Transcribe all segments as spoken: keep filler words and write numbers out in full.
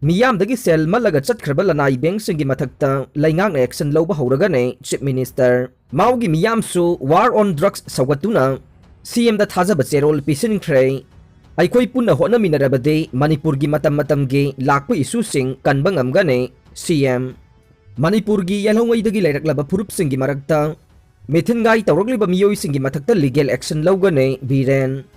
ꯃꯤꯌꯥꯝꯗꯒꯤ ꯁꯦꯜ ꯃꯠꯂꯒ ꯆꯠꯈ꯭ꯔꯕ ꯂꯅꯥꯏ ꯕꯦꯡꯁꯤꯡꯒꯤ ꯃꯊꯛꯇ ꯂꯩꯉꯥꯛꯅ action ꯂꯧꯕ ꯍꯧꯔꯒꯅꯤ꯫ Chief Minister ꯃꯥꯎꯒꯤ ꯃꯤꯌꯥꯝꯁꯨ war on drugs ꯁꯧꯒꯠꯇꯨꯅ C M ꯗ ꯊꯥꯖꯕ ꯆꯦꯔꯣꯜ ꯄꯤꯁꯤꯟꯈ꯭ꯔꯦ꯫ ꯑꯩꯈꯣꯏ ꯄꯨꯟꯅ ꯍꯣꯠꯅꯃꯤꯟꯅꯔꯕꯗꯤ ꯃꯅꯤꯄꯨꯔꯒꯤ ꯃꯇꯝ ꯃꯇꯝꯒꯤ ꯂꯥꯛꯄ issueꯁꯤꯡ ꯀꯟꯕ ꯉꯝꯒꯅꯤ꯫ C M ꯃꯅꯤꯄꯨꯔꯒꯤ ꯌꯦꯜꯍꯧꯉꯩꯗꯒꯤ ꯂꯩꯔꯛꯂꯕ ꯐꯨꯔꯨꯞꯁꯤꯡꯒꯤ ꯃꯔꯛꯇ ꯃꯤꯊꯤꯟꯒꯥꯏ ꯇꯧꯔꯛꯂꯤꯕ ꯃꯤꯑꯣꯏꯁꯤꯡꯒꯤ ꯃꯊꯛꯇ legal action ꯂꯧꯒꯅꯤ꯫ ꯕꯤꯔꯦꯟ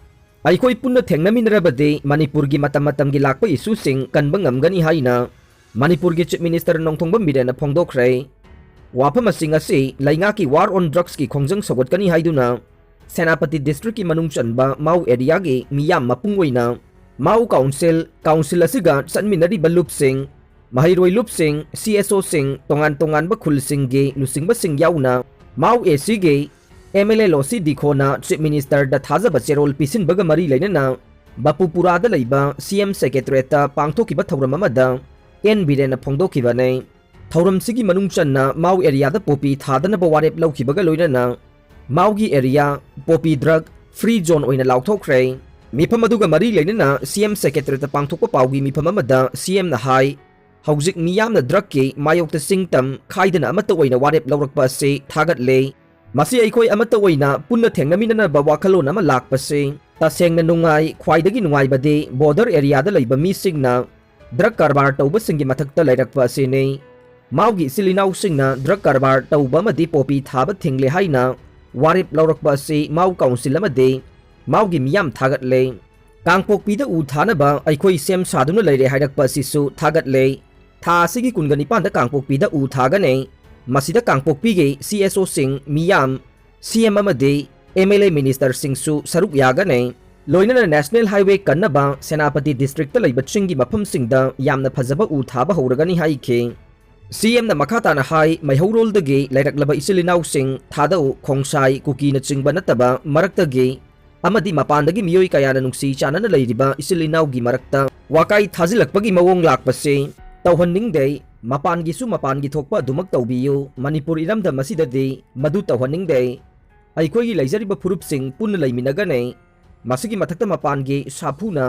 ꯑꯩꯈꯣꯏ ꯄꯨꯟꯅ ꯊꯦꯡꯅꯃꯤꯟꯅꯔꯕꯗꯤ ꯃꯅꯤꯄꯨꯔꯒꯤ ꯃꯇꯝ ꯃꯇꯝꯒꯤ ꯂꯥꯛꯄ issueꯁꯤꯡ ꯀꯟꯕ ꯉꯝꯒꯅꯤ ꯍꯥꯏꯅ ꯃꯅꯤꯄꯨꯔꯒꯤ Chief Minister ꯅꯣꯡꯊꯣꯝꯕꯝ ꯕꯤꯔꯦꯟꯅ ꯐꯣꯡꯗꯣꯛꯈ꯭ꯔꯦ꯫ ꯋꯥꯐꯝꯁꯤꯡ ꯑꯁꯤ ꯂꯩꯉꯥꯛꯀꯤ war on drugsꯀꯤ ꯈꯣꯡꯖꯪ ꯁꯧꯒꯠꯀꯅꯤ ꯍꯥꯏꯗꯨꯅ ꯁꯦꯅꯥꯄꯇꯤ districtꯀꯤ ꯃꯅꯨꯡ ꯆꯟꯕ ꯃꯥꯎ areaꯒꯤ ꯃꯤꯌꯥꯝ ꯃꯄꯨꯡ ꯑꯣꯏꯅ ꯃꯥꯎ council, council ꯑꯁꯤꯒ ꯆꯠꯃꯤꯟꯅꯔꯤꯕ ꯂꯨꯞꯁꯤꯡ, ꯃꯍꯩꯔꯣꯏ ꯂꯨꯞꯁꯤꯡ, C S Oꯁꯤꯡ, ꯇꯣꯉꯥꯟ ꯇꯣꯉꯥꯟꯕ ꯈꯨꯜꯁꯤꯡꯒꯤ ꯂꯨꯆꯤꯡꯕꯁꯤꯡ ꯌꯥꯎꯅ ꯃꯥꯎ ACꯒꯤ M L A ꯂꯣꯁꯤ ꯗꯤꯈꯣꯅ Chief Ministerꯗ ꯊꯥꯖꯕ ꯆꯦꯔꯣꯜ ꯄꯤꯁꯤꯟꯕꯒ ꯃꯔꯤ ꯂꯩꯅꯅ ꯕꯄꯨꯄꯨꯔꯥꯗ ꯂꯩꯕ C M Secretariatꯇ ꯄꯥꯡꯊꯣꯛꯈꯤꯕ ꯊꯧꯔꯝ ꯑꯃꯗ ꯑꯦꯟ ꯕꯤꯔꯦꯟꯅ ꯐꯣꯡꯗꯣꯛꯈꯤꯕꯅꯤ꯫ ꯊꯧꯔꯝꯁꯤꯒꯤ ꯃꯅꯨꯡ ꯆꯟꯅ ꯃꯥꯎ areaꯗ poppy ꯊꯥꯗꯅꯕ ꯋꯥꯔꯦꯞ ꯂꯧꯈꯤꯕꯒ ꯂꯣꯏꯅꯅ ꯃꯥꯎꯒꯤ area poppy drug free zone ꯑꯣꯏꯅ ꯂꯥꯎꯊꯣꯛꯈ꯭ꯔꯦ꯫ ꯃꯤꯐꯝ ꯑꯗꯨꯒ ꯃꯔꯤ ꯂꯩꯅꯅ C M Secretariatꯇ ꯄꯥꯡꯊꯣꯛꯄ ꯄꯥꯎꯒꯤ ꯃꯤꯐꯝ ꯑꯃꯗ C Mꯅ ꯍꯥꯏ, ꯍꯧꯖꯤꯛ ꯃꯤꯌꯥꯝꯅ drugꯀꯤ ꯃꯥꯌꯣꯛꯇ ꯆꯤꯡꯇꯝ ꯈꯥꯏꯗꯅ ꯑꯃꯠꯇ ꯑꯣꯏꯅ ꯋꯥꯔꯦꯞ ꯂꯧꯔꯛꯄ ꯑꯁꯤ ꯊꯥꯒꯠꯂꯦ꯫ ꯃꯁꯤ ꯑꯩꯈꯣꯏ ꯑꯃꯠꯇ ꯑꯣꯏꯅ ꯄꯨꯟꯅ ꯊꯦꯡꯅꯃꯤꯟꯅꯅꯕ ꯋꯥꯈꯜꯂꯣꯟ ꯑꯃ ꯂꯥꯛꯄꯁꯤ ꯇꯁꯦꯡꯅ ꯅꯨꯡꯉꯥꯏ꯫ ꯈ꯭ꯋꯥꯏꯗꯒꯤ ꯅꯨꯡꯉꯥꯏꯕꯗꯤ border areaꯗ ꯂꯩꯕ ꯃꯤꯁꯤꯡꯅ drug ꯀꯔꯕꯥꯔ ꯇꯧꯕꯁꯤꯡꯒꯤ ꯃꯊꯛꯇ ꯂꯩꯔꯛꯄ ꯑꯁꯤꯅꯤ꯫ ꯃꯥꯎꯒꯤ ꯏꯆꯤꯜ ꯏꯅꯥꯎꯁꯤꯡꯅ drug ꯀꯔꯕꯥꯔ ꯇꯧꯕ ꯑꯃꯗꯤ poppy ꯊꯥꯕ ꯊꯤꯡꯂꯦ ꯍꯥꯏꯅ ꯋꯥꯔꯦꯞ ꯂꯧꯔꯛꯄ ꯑꯁꯤ ꯃꯥꯎ council ꯑꯃꯗꯤ ꯃꯥꯎꯒꯤ ꯃꯤꯌꯥꯝ ꯊꯥꯒꯠꯂꯦ꯫ ꯀꯥꯡꯄꯣꯛꯄꯤꯗ ꯎ ꯊꯥꯅꯕ ꯑꯩꯈꯣꯏ ꯁꯦꯝ ꯁꯥꯗꯨꯅ ꯂꯩꯔꯦ ꯍꯥꯏꯔꯛꯄ ꯑꯁꯤꯁꯨ ꯊꯥꯒꯠꯂꯦ꯫ ꯊꯥ ꯑꯁꯤꯒꯤ ꯀꯨꯟꯒ ꯅꯤꯄꯥꯟꯗ ꯀꯥꯡꯄꯣꯛꯄꯤꯗ ꯎ ꯊꯥꯒꯅꯤ꯫ ꯃꯁꯤꯗ ꯀꯥꯡꯄꯣꯛꯄꯤꯒꯤ C S Oꯁꯤꯡ, ꯃꯤꯌꯥꯝ, C M ꯑꯃꯗꯤ M L A ministerꯁꯤꯡꯁꯨ ꯁꯔꯨꯛ ꯌꯥꯒꯅꯤ꯫ ꯂꯣꯏꯅꯅ national highway ꯀꯟꯅꯕ ꯁꯦꯅꯥꯄꯇꯤ districtꯇ ꯂꯩꯕ ꯆꯤꯡꯒꯤ ꯃꯐꯝꯁꯤꯡꯗ ꯌꯥꯝꯅ ꯐꯖꯕ ꯎ ꯊꯥꯕ ꯍꯧꯔꯒꯅꯤ ꯍꯥꯏꯈꯤ꯫ C Mꯅ ꯃꯈꯥ ꯇꯥꯅ ꯍꯥꯏ, ꯃꯩꯍꯧꯔꯣꯜꯗꯒꯤ ꯂꯩꯔꯛꯂꯕ ꯏꯆꯤꯜ ꯏꯅꯥꯎꯁꯤꯡ ꯊꯥꯗꯧ, ꯈꯣꯡꯁꯥꯏ, ꯀꯨꯀꯤꯅꯆꯤꯡꯕ ꯅꯠꯇꯕ ꯃꯔꯛꯇꯒꯤ ꯑꯃꯗꯤ ꯃꯄꯥꯟꯗꯒꯤ ꯃꯤꯑꯣꯏ ꯀꯌꯥꯅ ꯅꯨꯡꯁꯤ ꯆꯥꯟꯅꯅ ꯂꯩꯔꯤꯕ ꯏꯆꯤꯜ ꯏꯅꯥꯎꯒꯤ ꯃꯔꯛꯇ ꯋꯥꯀꯥꯏ ꯊꯥꯖꯤꯜꯂꯛꯄꯒꯤ ꯃꯑꯣꯡ ꯂꯥꯛꯄꯁꯤ ꯇꯧꯍꯟꯅꯤꯡꯗꯦ꯫ ꯃꯄꯥꯟꯒꯤꯁꯨ ꯃꯄꯥꯟꯒꯤ ꯊꯣꯛꯄ ꯑꯗꯨꯃꯛ ꯇꯧꯕꯤꯌꯨ꯫ ꯃꯅꯤꯄꯨꯔ ꯏꯔꯝꯗꯝ ꯑꯁꯤꯗꯗꯤ ꯃꯗꯨ ꯇꯧꯍꯟꯅꯤꯡꯗꯦ꯫ ꯑꯩꯈꯣꯏꯒꯤ ꯂꯩꯖꯔꯤꯕ ꯐꯨꯔꯨꯞꯁꯤꯡ ꯄꯨꯟꯅ ꯂꯩꯃꯤꯟꯅꯒꯅꯤ꯫ ꯃꯁꯤꯒꯤ ꯃꯊꯛꯇ ꯃꯄꯥꯟꯒꯤ ꯁꯥꯐꯨꯅ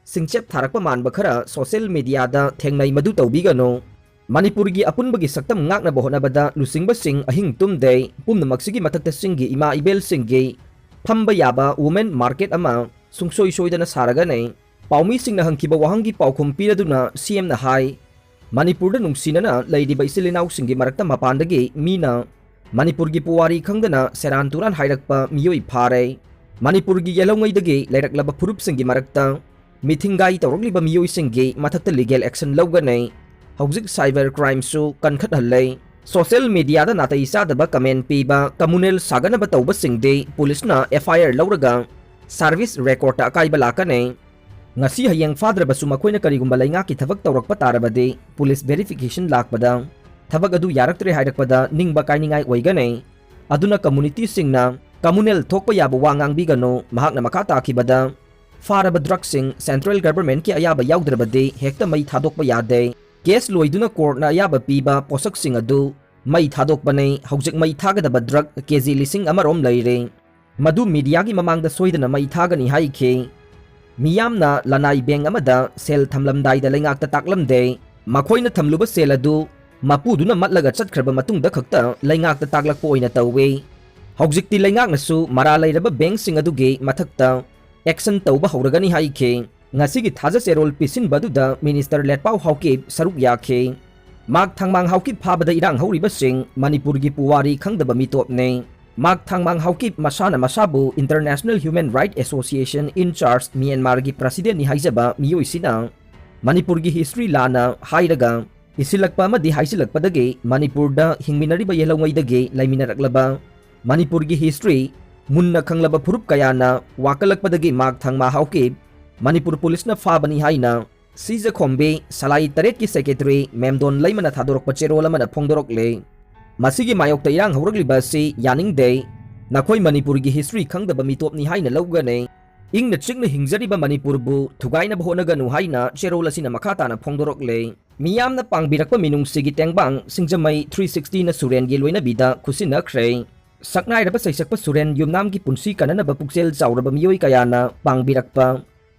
ꯁꯤꯡꯆꯦꯞ ꯊꯥꯔꯛꯄ ꯃꯥꯟꯕ ꯈꯔ ꯁꯣꯁꯤꯌꯦꯜ ꯃꯤꯗꯤꯌꯥꯗ ꯊꯦꯡꯅꯩ, ꯃꯗꯨ ꯇꯧꯕꯤꯒꯅꯨ꯫ ꯃꯅꯤꯄꯨꯔꯒꯤ ꯑꯄꯨꯟꯕꯒꯤ ꯁꯛꯇꯝ ꯉꯥꯛꯅꯕ ꯍꯣꯠꯅꯕꯗ ꯂꯨꯆꯤꯡꯕꯁꯤꯡ ꯑꯍꯤꯡ ꯇꯨꯝꯗꯦ꯫ ꯄꯨꯝꯅꯃꯛꯁꯤꯒꯤ ꯃꯊꯛꯇ ꯆꯤꯡꯒꯤ ꯏꯃꯥ ꯏꯕꯦꯜꯁꯤꯡꯒꯤ ꯐꯝꯕ ꯌꯥꯕ ꯋꯨꯃꯦꯟ ꯃꯥꯔꯀꯦꯠ ꯑꯃ ꯁꯨꯡꯁꯣꯏ ꯁꯣꯏꯗꯅ ꯁꯥꯔꯒꯅꯤ꯫ ꯄꯥꯎꯃꯤꯁꯤꯡꯅ ꯍꯪꯈꯤꯕ ꯋꯥꯍꯪꯒꯤ ꯄꯥꯎꯈꯨꯝ ꯄꯤꯔꯗꯨꯅ ꯁꯤ ꯑꯦꯝꯅ ꯍꯥꯏ, ꯃꯅꯤꯄꯨꯔꯗ ꯅꯨꯡꯁꯤꯅꯅ ꯂꯩꯔꯤꯕ ꯏꯆꯤꯜ ꯏꯅꯥꯎꯁꯤꯡꯒꯤ ꯃꯔꯛꯇ ꯃꯄꯥꯟꯗꯒꯤ ꯃꯤꯅ ꯃꯅꯤꯄꯨꯔꯒꯤ ꯄꯨꯋꯥꯔꯤ ꯈꯪꯗꯅ ꯁꯦꯔꯥꯟ ꯇꯨꯔꯥꯟ ꯍꯥꯏꯔꯛꯄ ꯃꯤꯑꯣꯏ ꯐꯥꯔꯦ꯫ ꯃꯅꯤꯄꯨꯔꯒꯤ ꯌꯦꯜꯍꯧꯉꯩꯗꯒꯤ ꯂꯩꯔꯛꯂꯕ ꯐꯨꯔꯨꯞꯁꯤꯡꯒꯤ ꯃꯔꯛꯇ ꯃꯤꯊꯤꯡꯒꯥꯏ ꯇꯧꯔꯛꯂꯤꯕ ꯃꯤꯑꯣꯏꯁꯤꯡꯒꯤ ꯃꯊꯛꯇ ꯂꯤꯒꯦꯜ ꯑꯦꯛꯁꯟ ꯂꯧꯒꯅꯤ꯫ ꯍꯧꯖꯤꯛ ꯁꯥꯏꯕꯔ ꯀ꯭ꯔꯥꯏꯝꯁꯨ ꯀꯟꯈꯠꯍꯜꯂꯦ꯫ ꯁꯣꯁꯤꯌꯦꯜ ꯃꯤꯗꯤꯌꯥꯗ ꯅꯥꯇꯩ ꯆꯥꯗꯕ ꯀꯃꯦꯟ ꯄꯤꯕ, ꯀꯝꯃꯨꯅꯦꯜ ꯁꯥꯒꯠꯅꯕ ꯇꯧꯕꯁꯤꯡꯗꯤ ꯄꯨꯂꯤꯁꯅ ꯑꯦꯐ ꯑꯥꯏ ꯑꯥꯔ ꯂꯧꯔꯒ ꯁꯥꯔꯚꯤꯁ ꯔꯦꯀꯣꯔꯗꯇ ꯑꯀꯥꯏꯕ ꯂꯥꯛꯀꯅꯤ꯫ ꯉꯁꯤ ꯍꯌꯦꯡ ꯐꯥꯗ꯭ꯔꯕꯁꯨ ꯃꯈꯣꯏꯅ ꯀꯔꯤꯒꯨꯝꯕ ꯂꯩꯉꯥꯛꯀꯤ ꯊꯕꯛ ꯇꯧꯔꯛꯄ ꯇꯥꯔꯕꯗꯤ ꯄꯨꯂꯤꯁ ꯚꯦꯔꯤꯐꯤꯀꯦꯁꯟ ꯂꯥꯛꯄꯗ ꯊꯕꯛ ꯑꯗꯨ ꯌꯥꯔꯛꯇ꯭ꯔꯦ ꯍꯥꯏꯔꯛꯄꯗ ꯅꯤꯡꯕ ꯀꯥꯏꯅꯤꯡꯉꯥꯏ ꯑꯣꯏꯒꯅꯤ꯫ ꯑꯗꯨꯅ ꯀꯝꯃꯨꯅꯤꯇꯤꯁꯤꯡꯅ ꯀꯝꯃꯨꯅꯦꯜ ꯊꯣꯛꯄ ꯌꯥꯕ ꯋꯥ ꯉꯥꯡꯕꯤꯒꯅꯨ꯫ ꯃꯍꯥꯛꯅ ꯃꯈꯥ ꯇꯥꯈꯤꯕꯗ, ꯐꯥꯔꯕ ꯗ꯭ꯔꯒꯁꯤꯡ ꯁꯦꯟꯇ꯭ꯔꯦꯜ ꯒꯚꯔꯟꯃꯦꯟꯠꯀꯤ ꯑꯌꯥꯕ ꯌꯥꯎꯗ꯭ꯔꯕꯗꯤ ꯍꯦꯛꯇ ꯃꯩ ꯊꯥꯗꯣꯛꯄ ꯌꯥꯗꯦ꯫ ꯀꯦꯁ ꯂꯣꯏꯗꯨꯅ ꯀꯣꯔꯠꯅ ꯑꯌꯥꯕ ꯄꯤꯕ ꯄꯣꯠꯁꯛꯁꯤꯡ ꯑꯗꯨ ꯃꯩ ꯊꯥꯗꯣꯛꯄꯅꯤ꯫ ꯍꯧꯖꯤꯛ ꯃꯩ ꯊꯥꯒꯗꯕ ꯗ꯭ꯔꯒ ꯀꯦꯖꯤ ꯂꯤꯁꯤꯡ ꯑꯃꯔꯣꯝ ꯂꯩꯔꯦ꯫ ꯃꯗꯨ ꯃꯤꯗꯤꯌꯥꯒꯤ ꯃꯃꯥꯡꯗ ꯁꯣꯏꯗꯅ ꯃꯩ ꯊꯥꯒꯅꯤ ꯍꯥꯏꯈꯤ꯫ ꯃꯤꯌꯥꯝꯅ ꯂꯅꯥꯏ ꯕꯦꯡꯛ ꯑꯃꯗ ꯁꯦꯜ ꯊꯝꯂꯝꯗꯥꯏꯗ ꯂꯩꯉꯥꯛꯇ ꯇꯥꯛꯂꯝꯗꯦ꯫ ꯃꯈꯣꯏꯅ ꯊꯝꯂꯨꯕ ꯁꯦꯜ ꯑꯗꯨ ꯃꯄꯨꯗꯨꯅ ꯃꯠꯂꯒ ꯆꯠꯈ꯭ꯔꯕ ꯃꯇꯨꯡꯗ ꯈꯛꯇ ꯂꯩꯉꯥꯛꯇ ꯇꯥꯛꯂꯛꯄ ꯑꯣꯏꯅ ꯇꯧꯏ꯫ ꯍꯧꯖꯤꯛꯇꯤ ꯂꯩꯉꯥꯛꯅꯁꯨ ꯃꯔꯥꯜ ꯂꯩꯔꯕ ꯕꯦꯡꯛꯁꯤꯡ ꯑꯗꯨꯒꯤ ꯃꯊꯛꯇ ꯑꯦꯛꯁꯟ ꯇꯧꯕ ꯍꯧꯔꯒꯅꯤ ꯍꯥꯏꯈꯤ꯫ ꯉꯁꯤꯒꯤ ꯊꯥꯖ ꯆꯦꯔꯣꯜ ꯄꯤꯁꯤꯟꯕ ꯑꯗꯨꯗ ꯃꯤꯅꯤꯁꯇꯔ ꯂꯦꯠꯄꯥꯎ ꯍꯥꯎꯀꯤꯞ ꯁꯔꯨꯛ ꯌꯥꯈꯤ꯫ ꯃꯥꯛ ꯊꯥꯡꯃꯥꯡ ꯍꯥꯎꯀꯤꯞ ꯐꯥꯕꯗ ꯏꯔꯥꯡ ꯍꯧꯔꯤꯕꯁꯤꯡ ꯃꯅꯤꯄꯨꯔꯒꯤ ꯄꯨꯋꯥꯔꯤ ꯈꯪꯗꯕ ꯃꯤꯇꯣꯞꯅꯤ꯫ ꯃꯥꯛ ꯊꯥꯡꯃꯥꯡ ꯍꯥꯎꯀꯤꯞ ꯃꯁꯥꯅ ꯃꯁꯥꯕꯨ International Human Rights Association in Charge ꯃ꯭ꯌꯥꯟꯃꯥꯔꯒꯤ ꯄ꯭ꯔꯁꯤꯗꯦꯟꯠꯅꯤ ꯍꯥꯏꯖꯕ ꯃꯤꯑꯣꯏꯁꯤꯅ ꯃꯅꯤꯄꯨꯔꯒꯤ ꯍꯤꯁꯇ꯭ꯔꯤ ꯂꯥꯟꯅ ꯍꯥꯏꯔꯒ ꯏꯁꯤꯜꯂꯛꯄ ꯑꯃꯗꯤ ꯍꯥꯏꯖꯤꯜꯂꯛꯄꯗꯒꯤ ꯃꯅꯤꯄꯨꯔꯗ ꯍꯤꯡꯃꯤꯟꯅꯔꯤꯕ ꯌꯦꯜꯍꯧꯉꯩꯗꯒꯤ ꯂꯩꯃꯤꯟꯅꯔꯛꯂꯕ ꯃꯅꯤꯄꯨꯔꯒꯤ ꯍꯤꯁꯇ꯭ꯔꯤ ꯃꯨꯟꯅ ꯈꯪꯂꯕ ꯐꯨꯔꯨꯞ ꯀꯌꯥꯅ ꯋꯥꯀꯠꯂꯛꯄꯗꯒꯤ ꯃꯥꯛ ꯊꯥꯡꯃꯥ ꯍꯥꯎꯀꯤꯞ ꯃꯅꯤꯄꯨꯔ ꯄꯨꯂꯤꯁꯅ ꯐꯥꯕꯅꯤ ꯍꯥꯏꯅ ꯁꯤꯖꯈꯣꯝꯕꯤ ꯁꯂꯥꯏ ꯇꯔꯦꯠꯀꯤ ꯁꯦꯀ꯭ꯔꯦꯇꯔꯤ ꯃꯦꯝꯗꯣꯟ ꯂꯩꯃꯅ ꯊꯥꯗꯣꯔꯛꯄ ꯆꯦꯔꯣꯜ ꯑꯃꯅ ꯐꯣꯡꯗꯣꯔꯛꯂꯦ꯫ ꯃꯁꯤꯒꯤ ꯃꯥꯌꯣꯛꯇ ꯏꯔꯥꯡ ꯍꯧꯔꯛꯂꯤꯕ ꯑꯁꯤ ꯌꯥꯅꯤꯡꯗꯦ꯫ ꯅꯈꯣꯏ ꯃꯅꯤꯄꯨꯔꯒꯤ ꯍꯤꯁꯇ꯭ꯔꯤ ꯈꯪꯗꯕ ꯃꯤꯇꯣꯞꯅꯤ ꯍꯥꯏꯅ ꯂꯧꯒꯅꯤ꯫ ꯏꯪꯅ ꯆꯤꯛꯅ ꯍꯤꯡꯖꯔꯤꯕ ꯃꯅꯤꯄꯨꯔꯕꯨ ꯊꯨꯒꯥꯏꯅꯕ ꯍꯣꯠꯅꯒꯅꯨ ꯍꯥꯏꯅ ꯆꯦꯔꯣꯜ ꯑꯁꯤꯅ ꯃꯈꯥ ꯇꯥꯅ ꯐꯣꯡꯗꯣꯔꯛꯂꯦ꯫ ꯃꯤꯌꯥꯝꯅ ꯄꯥꯡꯕꯤꯔꯛꯄ ꯃꯤꯅꯨꯡꯁꯤꯒꯤ ꯇꯦꯡꯕꯥꯡ ꯁꯤꯡꯖꯃꯩ three sixtyꯅ ꯁꯨꯔꯦꯟꯒꯤ ꯂꯣꯏꯅꯕꯤꯗ ꯈꯨꯠꯁꯤꯟꯅꯈ꯭ꯔꯦ꯫ ꯁꯛꯅꯥꯏꯔꯕ ꯁꯩꯁꯛꯄ ꯁꯨꯔꯦꯟ ꯌꯨꯝꯅꯥꯝꯒꯤ ꯄꯨꯟꯁꯤ ꯀꯟꯅꯅꯕ ꯄꯨꯛꯆꯦꯜ ꯆꯥꯎꯔꯕ ꯃꯤꯑꯣꯏ ꯀꯌꯥꯅ ꯄꯥꯡꯕꯤꯔꯛꯄ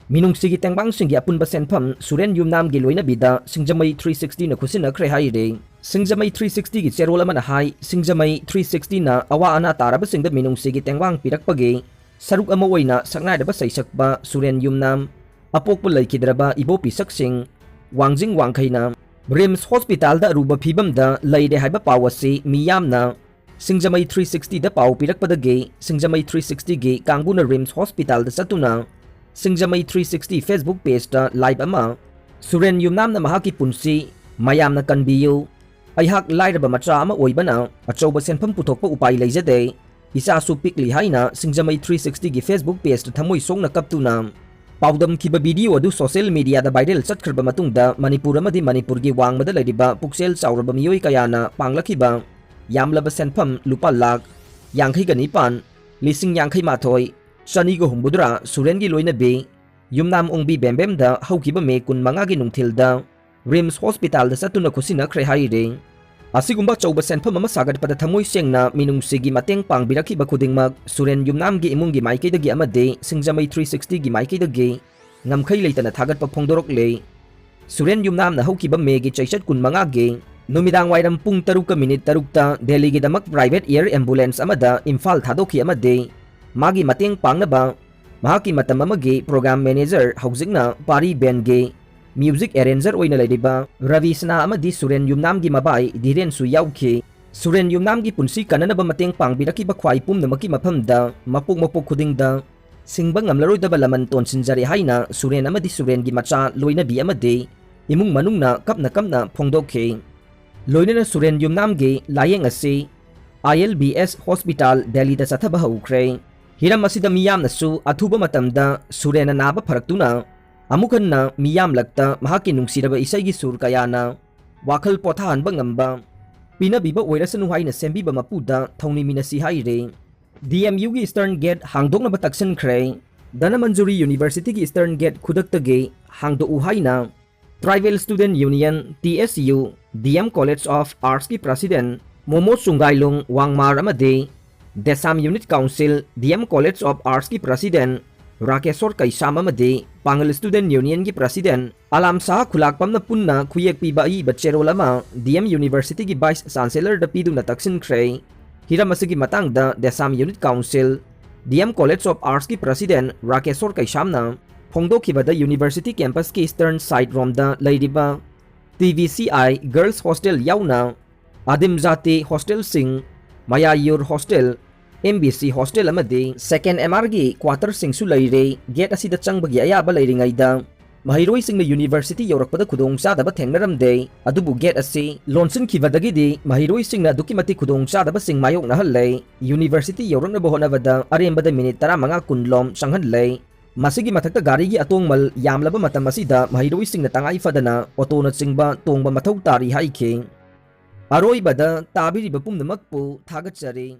ꯃꯤꯅꯨꯡꯁꯤꯒꯤ ꯇꯦꯡꯕꯥꯡꯁꯤꯡꯒꯤ ꯑꯄꯨꯟꯕ ꯁꯦꯟꯐꯝ ꯁꯨꯔꯦꯟ ꯌꯨꯝꯅꯥꯝꯒꯤ ꯂꯣꯏꯅꯕꯤꯗ ꯁꯤꯡꯖꯃꯩ three sixty ꯅ ꯈꯨꯠꯁꯤꯟꯅꯈ꯭ꯔꯦ ꯍꯥꯏꯔꯤ꯫ ꯁꯤꯡꯖꯃꯩ three sixty ꯒꯤ ꯆꯦꯔꯣꯜ ꯑꯃꯅ ꯍꯥꯏ, ꯁꯤꯡꯖꯃꯩ three sixty ꯅ ꯑꯋꯥ ꯑꯅꯥ ꯇꯥꯔꯕꯁꯤꯡꯗ ꯃꯤꯅꯨꯡꯁꯤꯒꯤ ꯇꯦꯡꯕꯥꯡ ꯄꯤꯔꯛꯄꯒꯤ ꯁꯔꯨꯛ ꯑꯃ ꯑꯣꯏꯅ ꯁꯛꯅꯥꯏꯔꯕ ꯁꯩꯁꯛꯄ ꯁꯨꯔꯦꯟ ꯌꯨꯝꯅꯥꯝ, ꯑꯄꯣꯛꯄ ꯂꯩꯈꯤꯗ꯭ꯔꯕ ꯏꯕꯣ ꯄꯤꯁꯛꯁꯤꯡ, ꯋꯥꯡꯖꯤꯡ ꯋꯥꯡꯈꯩꯅ ꯔꯤꯝꯁ ꯍꯣꯁꯄꯤꯇꯥꯜꯗ ꯑꯔꯨꯕ ꯐꯤꯕꯝꯗ ꯂꯩꯔꯦ ꯍꯥꯏꯕ ꯄꯥꯎ ꯑꯁꯤ ꯃꯤꯌꯥꯝꯅ ꯁꯤꯡꯖꯃꯩ three sixty ꯗ ꯄꯥꯎ ꯄꯤꯔꯛꯄꯗꯒꯤ ꯁꯤꯡꯖꯃꯩ three sixty ꯒꯤ ꯀꯥꯡꯕꯨꯅ ꯔꯤꯝꯁ ꯍꯣꯁꯄꯤꯇꯥꯜꯗ ꯆꯠꯇꯨꯅ ꯁꯤꯡꯖꯃꯩ three sixty Facebook page ꯇ live ꯑꯃ, "ꯁꯨꯔꯦꯟ ꯌꯨꯝꯅꯥꯝꯅ ꯃꯍꯥꯛꯀꯤ ꯄꯨꯟꯁꯤ ꯃꯌꯥꯝꯅ ꯀꯟꯕꯤꯌꯨ, ꯑꯩꯍꯥꯛ ꯂꯥꯏꯔꯕ ꯃꯆꯥ ꯑꯃ ꯑꯣꯏꯕꯅ ꯑꯆꯧꯕ ꯁꯦꯟꯐꯝ ꯄꯨꯊꯣꯛꯄ ꯎꯄꯥꯏ ꯂꯩꯖꯗꯦ, ꯏꯆꯥꯁꯨ ꯄꯤꯛꯂꯤ" ꯍꯥꯏꯅ ꯁꯤꯡꯖꯃꯩ three sixty ꯒꯤ Facebook page ꯇ ꯊꯃꯣꯏ ꯁꯣꯛꯅ ꯀꯞꯇꯨꯅ ꯄꯥꯎꯗꯝꯈꯤꯕ video ꯑꯗꯨ social media ꯗ viral ꯆꯠꯈ꯭ꯔꯕ ꯃꯇꯨꯡꯗ ꯃꯅꯤꯄꯨꯔ ꯑꯃꯗꯤ ꯃꯅꯤꯄꯨꯔꯒꯤ ꯋꯥꯡꯃꯗ ꯂꯩꯔꯤꯕ ꯄꯨꯛꯆꯦꯜ ꯆꯥꯎꯔꯕ ꯃꯤꯑꯣꯏ ꯀꯌꯥꯅ ꯄꯥꯡꯂꯛꯈꯤꯕ ꯌꯥꯝꯂꯕ ꯁꯦꯟꯐꯝ ꯂꯨꯄꯥ ꯂꯥꯈ ꯌꯥꯡꯈꯩꯒ ꯅꯤꯄꯥꯟ, ꯂꯤꯁꯤꯡ ꯌꯥꯡꯈꯩ ꯃꯥꯊꯣꯏ, ꯆꯅꯤꯒ ꯍꯨꯝꯐꯨꯇꯔꯥ ꯁꯨꯔꯦꯟꯒꯤ ꯂꯣꯏꯅꯕꯤ ꯌꯨꯝꯅꯥꯝ ꯑꯣꯡꯕꯤ ꯕꯦꯝꯕꯦꯝꯗ ꯍꯧꯈꯤꯕ ꯃꯦ ꯀꯨꯟꯃꯉꯥꯒꯤ ꯅꯨꯡꯊꯤꯜꯗ ꯔꯤꯝꯁ ꯍꯣꯁꯄꯤꯇꯥꯜꯗ ꯆꯠꯇꯨꯅ ꯈꯨꯠꯁꯤꯟꯅꯈ꯭ꯔꯦ ꯍꯥꯏꯔꯤ꯫ ꯑꯁꯤꯒꯨꯝꯕ ꯑꯆꯧꯕ ꯁꯦꯟꯐꯝ ꯑꯃ ꯁꯥꯒꯠꯄꯗ ꯊꯃꯣꯏ ꯁꯦꯡꯅ ꯃꯤꯅꯨꯡꯁꯤꯒꯤ ꯃꯇꯦꯡ ꯄꯥꯡꯕꯤꯔꯛꯈꯤꯕ ꯈꯨꯗꯤꯡꯃꯛ ꯁꯨꯔꯦꯟ ꯌꯨꯝꯅꯥꯝꯒꯤ ꯏꯃꯨꯡꯒꯤ ꯃꯥꯏꯀꯩꯗꯒꯤ ꯑꯃꯗꯤ ꯁꯤꯡꯖꯃꯩ three sixty ꯒꯤ ꯃꯥꯏꯀꯩꯗꯒꯤ ꯉꯝꯈꯩ ꯂꯩꯇꯅ ꯊꯥꯒꯠꯄ ꯐꯣꯡꯗꯣꯔꯛꯂꯦ꯫ ꯁꯨꯔꯦꯟ ꯌꯨꯝꯅꯥꯝꯅ ꯍꯧꯈꯤꯕ ꯃꯦꯒꯤ ꯆꯩꯆꯠ ꯀꯨꯟꯃꯉꯥꯒꯤ ꯅꯨꯃꯤꯗꯥꯡ ꯋꯥꯏꯔꯝ ꯄꯨꯡ ꯇꯔꯨꯛꯀ ꯃꯤꯅꯤꯠ ꯇꯔꯨꯛꯇ ꯗꯦꯜꯂꯤꯒꯤꯗꯃꯛ private air ambulance ꯑꯃꯗ ꯏꯝꯐꯥꯜ ꯊꯥꯗꯣꯛꯈꯤ ꯑꯃꯗꯤ ꯃꯥꯒꯤ ꯃꯇꯦꯡ ꯄꯥꯡꯅꯕ ꯃꯍꯥꯛꯀꯤ ꯃꯇꯝ ꯑꯃꯒꯤ program manager, ꯍꯧꯖꯤꯛꯅ ꯄꯥꯔꯤ ꯕꯦꯟꯒꯤ music arranger ꯑꯣꯏꯅ ꯂꯩꯔꯤꯕ ꯔꯕꯤ ꯁꯅꯥ ꯑꯃꯗꯤ ꯁꯨꯔꯦꯟ ꯌꯨꯝꯅꯥꯝꯒꯤ ꯃꯕꯥꯏ ꯙꯤꯔꯦꯟꯁꯨ ꯌꯥꯎꯈꯤ꯫ ꯁꯨꯔꯦꯟ ꯌꯨꯝꯅꯥꯝꯒꯤ ꯄꯨꯟꯁꯤ ꯀꯟꯅꯅꯕ ꯃꯇꯦꯡ ꯄꯥꯡꯕꯤꯔꯛꯈꯤꯕ ꯈ꯭ꯋꯥꯏ ꯄꯨꯝꯅꯃꯛꯀꯤ ꯃꯐꯝꯗ ꯃꯄꯣꯛ ꯃꯄꯣꯛ ꯈꯨꯗꯤꯡꯗ ꯁꯤꯡꯕ ꯉꯝꯂꯔꯣꯏꯗꯕ ꯂꯃꯟ ꯇꯣꯟꯁꯤꯟꯖꯔꯤ ꯍꯥꯏꯅ ꯁꯨꯔꯦꯟ ꯑꯃꯗꯤ ꯁꯨꯔꯦꯟꯒꯤ ꯃꯆꯥ ꯂꯣꯏꯅꯕꯤ ꯑꯃꯗꯤ ꯏꯃꯨꯡ ꯃꯅꯨꯡꯅ ꯀꯞꯅ ꯀꯞꯅ ꯐꯣꯡꯗꯣꯛꯈꯤ꯫ ꯂꯣꯏꯅꯅ ꯁꯨꯔꯦꯟ ꯌꯨꯝꯅꯥꯝꯒꯤ ꯂꯥꯌꯦꯡ ꯑꯁꯤ I L B S hospital ꯗꯦꯜꯂꯤꯗ ꯆꯠꯊꯕ ꯍꯧꯈ꯭ꯔꯦ꯫ ꯍꯤꯔꯝ ꯑꯁꯤꯗ ꯃꯤꯌꯥꯝꯅꯁꯨ ꯑꯊꯨꯕ ꯃꯇꯝꯗ ꯁꯨꯔꯦꯟꯅ ꯅꯥꯕ ꯐꯔꯛꯇꯨꯅ ꯑꯃꯨꯛ ꯍꯟꯅ ꯃꯤꯌꯥꯝꯂꯛꯇ ꯃꯍꯥꯛꯀꯤ ꯅꯨꯡꯁꯤꯔꯕ ꯏꯁꯩꯒꯤ ꯁꯨꯔ ꯀꯌꯥꯅ ꯋꯥꯈꯜ ꯄꯣꯊꯥꯍꯟꯕ ꯉꯝꯕ ꯄꯤꯅꯕꯤꯕ ꯑꯣꯏꯔꯁꯅꯨ ꯍꯥꯏꯅ ꯁꯦꯝꯕꯤꯕ ꯃꯄꯨꯗ ꯊꯧꯅꯤꯃꯤꯟꯅꯁꯤ ꯍꯥꯏꯔꯤ꯫ D M U ꯒꯤ Eastern Gate ꯍꯥꯡꯗꯣꯛꯅꯕ ꯇꯛꯁꯤꯟꯈ꯭ꯔꯦ꯫ ꯙꯅꯃꯟꯖꯨꯔꯤ University ꯒꯤ Eastern Gate ꯈꯨꯗꯛꯇꯒꯤ ꯍꯥꯡꯗꯣꯛꯎ ꯍꯥꯏꯅ Tribal Student Union, T S U, D M College of Arts ꯀꯤ President ꯃꯣꯃꯣ ꯆꯨꯡꯒꯥꯏꯂꯨꯡ ꯋꯥꯡꯃꯥꯔ ꯑꯃꯗꯤ Dessam Unit Council, D M College of Arts ꯀꯤ President ꯔꯥꯀꯦꯁꯣꯔ ꯀꯩꯁꯥꯝ ꯑꯃꯗꯤ ꯄꯥꯡꯒꯜ ꯁ꯭ꯇꯨꯗꯦꯟꯠ ꯌꯨꯅꯤꯌꯟꯒꯤ ꯄ꯭ꯔꯁꯤꯗꯦꯟꯠ ꯑꯂꯥꯝ ꯁꯥꯍ ꯈꯨꯂꯥꯛꯄꯝꯅ ꯄꯨꯟꯅ ꯈꯨꯌꯦꯛ ꯄꯤꯕ ꯑꯏꯕ ꯆꯦꯔꯣꯜ ꯑꯃ ꯗꯤ ꯑꯦꯝ ꯌꯨꯅꯤꯚꯔꯁꯤꯇꯤꯒꯤ ꯚꯥꯏꯁ ꯆꯥꯟꯁꯦꯂꯔꯗ ꯄꯤꯗꯨꯅ ꯇꯛꯁꯤꯟꯈ꯭ꯔꯦ꯫ ꯍꯤꯔꯝ ꯑꯁꯤꯒꯤ ꯃꯇꯥꯡꯗ Desam unit council, D M college of ꯑꯥꯔꯠꯁꯀꯤ ꯄ꯭ꯔꯁꯤꯗꯦꯟꯠ ꯔꯥꯀꯦꯁꯣꯔ ꯀꯩꯁꯥꯝꯅ ꯐꯣꯡꯗꯣꯛꯈꯤꯕꯗ, ꯌꯨꯅꯤꯚꯔꯁꯤꯇꯤ ꯀꯦꯝꯄꯁꯀꯤ ꯏꯁꯇꯔꯟ ꯁꯥꯏꯠ ꯔꯣꯝꯗ ꯂꯩꯔꯤꯕ T V C I girls hostel ꯌꯥꯎꯅ ꯑꯗꯤꯝ ꯖꯥꯇꯤ ꯍꯣꯁꯇꯦꯜꯁꯤꯡ, ꯃꯌꯥꯌꯨꯔ hostel, M B C hostel ꯑꯃꯗꯤ ꯁꯦꯀꯦꯟ ꯑꯦꯝ ꯑꯥꯔꯒꯤ ꯀ꯭ꯋꯥꯇꯔꯁꯤꯡꯁꯨ ꯂꯩꯔꯦ꯫ ꯒꯦꯠ ꯑꯁꯤꯗ ꯆꯪꯕꯒꯤ ꯑꯌꯥꯕ ꯂꯩꯔꯤꯉꯩꯗ ꯃꯍꯩꯔꯣꯏꯁꯤꯡꯅ ꯌꯨꯅꯤꯚꯔꯁꯤꯇꯤ ꯌꯧꯔꯛꯄꯗ ꯈꯨꯗꯣꯡꯆꯥꯗꯕ ꯊꯦꯡꯅꯔꯝꯗꯦ꯫ ꯑꯗꯨꯕꯨ ꯒꯦꯠ ꯑꯁꯤ ꯂꯣꯟꯁꯤꯟꯈꯤꯕꯗꯒꯤꯗꯤ ꯃꯍꯩꯔꯣꯏꯁꯤꯡꯅ ꯑꯗꯨꯛꯀꯤ ꯃꯇꯤꯛ ꯈꯨꯗꯣꯡꯆꯥꯗꯕꯁꯤꯡ ꯃꯥꯌꯣꯛꯅꯍꯜꯂꯦ꯫ ꯌꯨꯅꯤꯚꯔꯁꯤꯇꯤ ꯌꯧꯔꯛꯅꯕ ꯍꯣꯠꯅꯕꯗ ꯑꯔꯦꯝꯕꯗ ꯃꯤꯅꯤꯠ ꯇꯔꯥꯃꯉꯥ ꯀꯨꯟ ꯂꯣꯝ ꯆꯪꯍꯜꯂꯦ꯫ ꯃꯁꯤꯒꯤ ꯃꯊꯛꯇ ꯒꯥꯔꯤꯒꯤ ꯑꯇꯣꯡꯃꯜ ꯌꯥꯝꯂꯕ ꯃꯇꯝ ꯑꯁꯤꯗ ꯃꯍꯩꯔꯣꯏꯁꯤꯡꯅ ꯇꯉꯥꯏ ꯐꯗꯅ ꯑꯣꯇꯣꯅꯆꯤꯡꯕ ꯇꯣꯡꯕ ꯃꯊꯧ ꯇꯥꯔꯤ ꯍꯥꯏꯈꯤ꯫ ꯑꯔꯣꯏꯕꯗ ꯇꯥꯕꯤꯔꯤꯕ ꯄꯨꯝꯅꯃꯛꯄꯨ ꯊꯥꯒꯠꯆꯔꯤ꯫